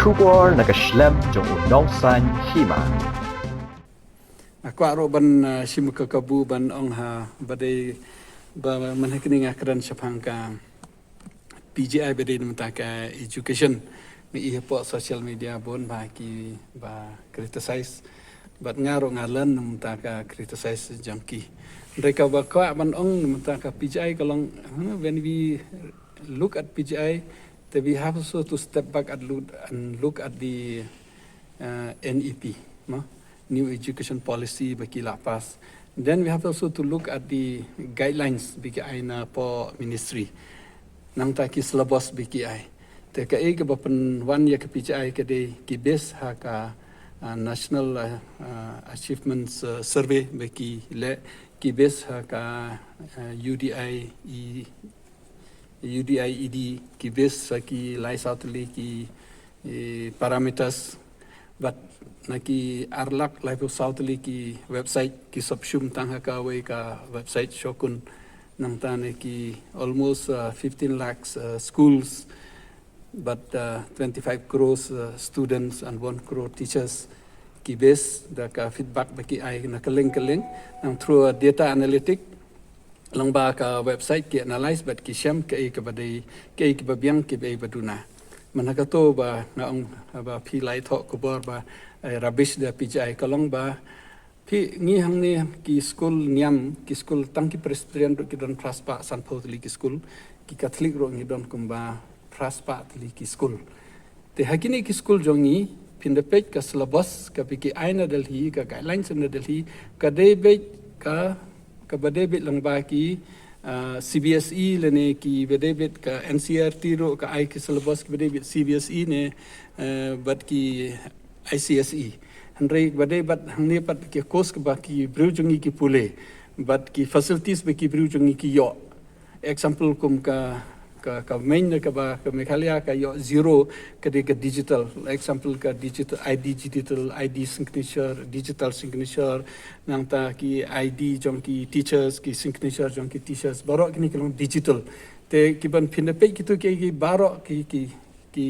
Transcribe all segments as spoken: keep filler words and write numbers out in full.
Khubor na ka shlem jong u nongsan hima. Nga kwah ruh ban, uh, shim ka kabu ban ong ha ba dei ba man ha kane nga kren shaphang ka P G I ba dei na mynta ka education. Nga i hapoh social media bun ba ki ba criticize. Bad nga ruh nga learn na mynta ka criticize jong ki. Hynrei kaba kwah ban ong na mynta ka P G I ka long, huh, when we look at P G I, then we have also to step back and look, and look at the, uh, N E P, no? New Education Policy ba ki la pass. Then we have also to look at the guidelines ba ki ai na hapoh ministry. Nangta ki syllabus ba ki ai. Te kaei kaba pynwan ïa ka P G I ka dei ki base ha ka, uh, National, uh, uh, Achievements, uh, Survey ba ki leh, ki base ha ka, uh, U D I E, U D I E D, ki base ha ki lai saw tylli ki, eh, parameters. Bad na ki ar lak laiphew saw tylli ki website, ki sop shim tang ha kawei ka website Shokun. Nangta na ki almost, uh, fifteen lakhs, uh, schools, bad, uh, twenty-five crores, uh, students and one crore teachers. Ki base da ka feedback ba ki ai na kylleng kylleng, nang through a data analytic, lyngba ka website ki analyse bad ki shem kaei kaba dei, kaei kaba biang, kaei ba duna. Mynta kato ba nga ong ba phi la ïathoh khubor ba, eh, rubbish da P G I ka long ba phi, ngi hangne ki skul niam, ki skul tang ki Presbyterian ruh ki don phra spah sanphew tylli ki skul, ki Catholic ruh ngi don kumba phra spah tylli ki skul. Te ha kine ki skul jong ngi, phin da peit ka syllabus kaba ki ai na Delhi, ka guidelines na Delhi, ka dei beit ka, kaba dei beit lyngba ki, ah, C B S E lane kiba dei beit ka N C E R T ruh ka ai ki syllabus kiba dei beit C B S E ne, eh, bad ki I C S E. Hynrei ba dei bad hangne pat ki course kaba ki briew jong ngi ki pule, bad ki facilities ba ki briew jong ngi ki ïoh. Example kum ka, ka, ka main ne kaba ka Meghalaya ka ïoh zero ka dei ka digital. Example ka digital I D, digital I D signature, digital signature, nangta ki I D jong ki teachers, ki signature jong ki teachers. Baroh kine ki long digital. Te kiban phin da peit kito ki, ki baroh ki, ki, ki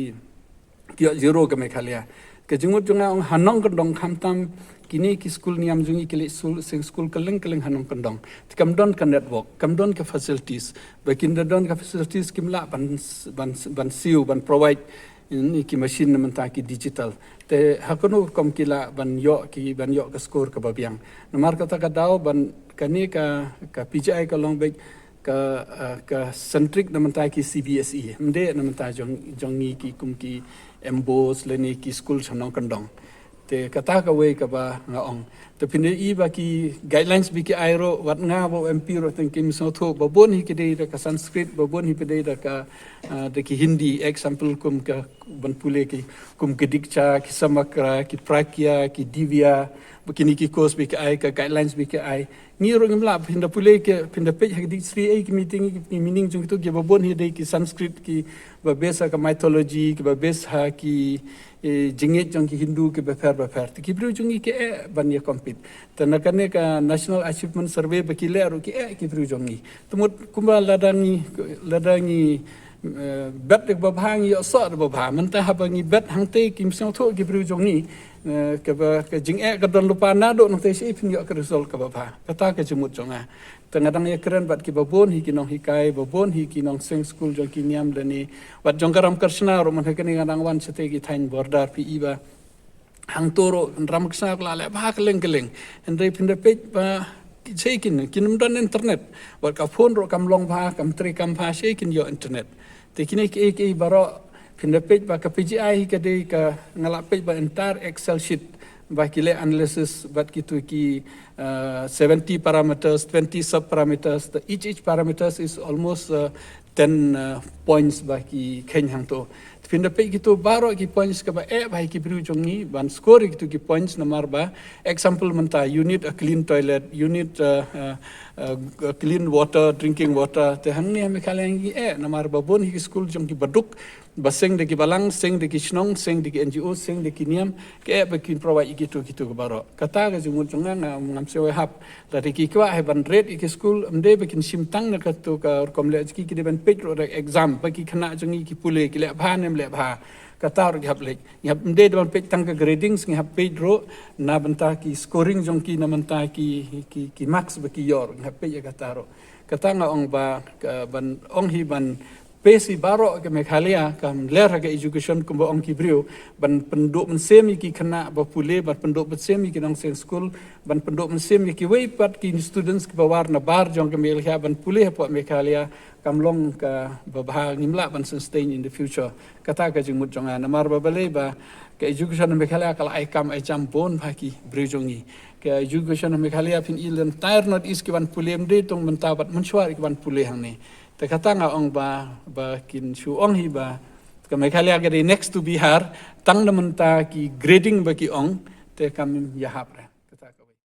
ki ïoh zero ka Meghalaya. Ka jingmut jong nga ong ha nongkyndong khamtam kine ki skul niam jong ngi ki leit skul, seng skul kylleng kylleng ha nongkyndong. Te kam don ka network, kam don ka facilities. Ba kin da don ka facilities kim lah ban, ban, ban siew, ban provide, mm, ki machine na mynta ki digital. Te ha kano rukom ki lah ban ïoh ki, ban ïoh ka score kaba biang. Namar kata ka daw ban kane ka, ka P G I ka long beit ka, ah, ka centric na mynta ki C B S E. Ym dei na mynta jong, jong ngi ki kum ki MBOSE lane ki skul sha nongkyndong. Te kata kawei kaba nga ong. Te phin da i ba ki guidelines ba ki ai ruh, wat nga ba u M P ruh teng kim sngewthuh ba bun hi ki dei da ka Sanskrit, ba bun hi ki dei da ka, ah, da ki Hindi. Example kum ka ban pule ki, kum ki Diksha, ki Samagra, ki Pragya, ki Divya, ba kine ki course ba ki ai, ka guidelines ba ki ai. Ngi ruh ngim lah, phin da pule ki, phin da peit ha ki dictionary, eh, ki meaning, ki meaning jong kito kiba bun hi dei ki Sanskrit kiba base ha ka mythology, kiba base ha ki, eh, jingngeit jong ki Hindu kiba pher ba pher. Te ki briew jong ngi ki eh ban ïa compete. Te na kane ka National Achievement Survey ba ki leh ruh ki eh ki briew jong ngi. Te mut kumba lada ngi, lada ngi, eh, bet da kaba bha ngi ïoh soh da kaba bha. Mynta haba ngi bet hangtei kim sngewthuh ki briew jong ngi. Eh, kaba, ka jingeh ka don lypa naduh nangtei, shaei phin ïoh ka result kaba bha. Kata ka jingmut jong nga. Te nga dang ïakren bad kiba bun hi ki nonghikai, ba bun hi ki nongseng skul jong ki niam lane. Wat jong ka Ramakrishna ruh mynta kane nga dang wan shatei ki thaiñ border, phi i ba hangto ruh Ramakrishna ka la leh bha kylleng kylleng. Hynrei phin da peit ba shaei kin, kin ym don internet. Wat ka phone ruh kam long bha, kam treikam bha, shaei kin ïoh internet. Te kine kiei kiei baroh phin da peit ba ka P G I hi ka dei ka, nga la peit ba entire Excel sheet ba ki leh analysis bad kito ki, uh, seventy parameters, twenty sub parameters. The each, each parameters is almost, uh, ten, uh, points ba ki kheiñ hangto. Te phin da peit kito baroh ki points kaba eh ba hi ki briew jong ngi ban score kito ki points namar ba example mynta you need a clean toilet, you need, uh, uh, uh, clean water, drinking water. Te hangne ha Meghalaya ngi eh namar ba bun hi ki skul jong ki baduk, ba seng da ki balang, seng da ki shnong, seng da ki N G O, seng da ki niam, ki eh ba kin provide ïa kito kito ki baroh. Kata ka jingmut jong nga, nga ngam sngewhap. Lada ki kwah hi ban ret ïa ki skul, ym dei ba kin shim tang na kato ka rukom leh jong ki, ki dei ban peit ruh da exam ba ki khynnah jong ngi ki pule ki leh bha ne ym leh bha. Kata ruh ngi hap leh. Ngi hap ym dei ban peit tang ka gradings, ngi hap peit ruh na bynta ki scoring jong ki, na bynta ki, ki, ki marks ba ki ïoh, ngi hap peit ïa kata ruh. Kata nga ong ba, ka, ban ong hi ban pesi baroh ka Meghalaya, kam ler ha ka education kumba ong ki briew, ban pynduh mynsiem ïa ki khynnah ba pule, ban pynduh mynsiem ïa ki nongseng skul, ban pynduh mynsiem ïa kiwei pat ki students kiba wan na bar jong ka Meghalaya, ban pule hapoh Meghalaya, kam long kaba bha, ngim lah ban sustain in the future. Kata ka jingmut jong nga, namar ba balei ba ka education ha Meghalaya ka la ai kam ai jam bun bha ki briew jong ngi. Ka education ha Meghalaya phin i lynter North East ki wan pule, ym dei tang mynta bad mynshuwa ki wan pule hangne. Te kata nga ong ba, ba kin shu ong hi ba ka Meghalaya ka dei next to Bihar, tang na bynta ki grading ba ki ong, te kam ïahap re.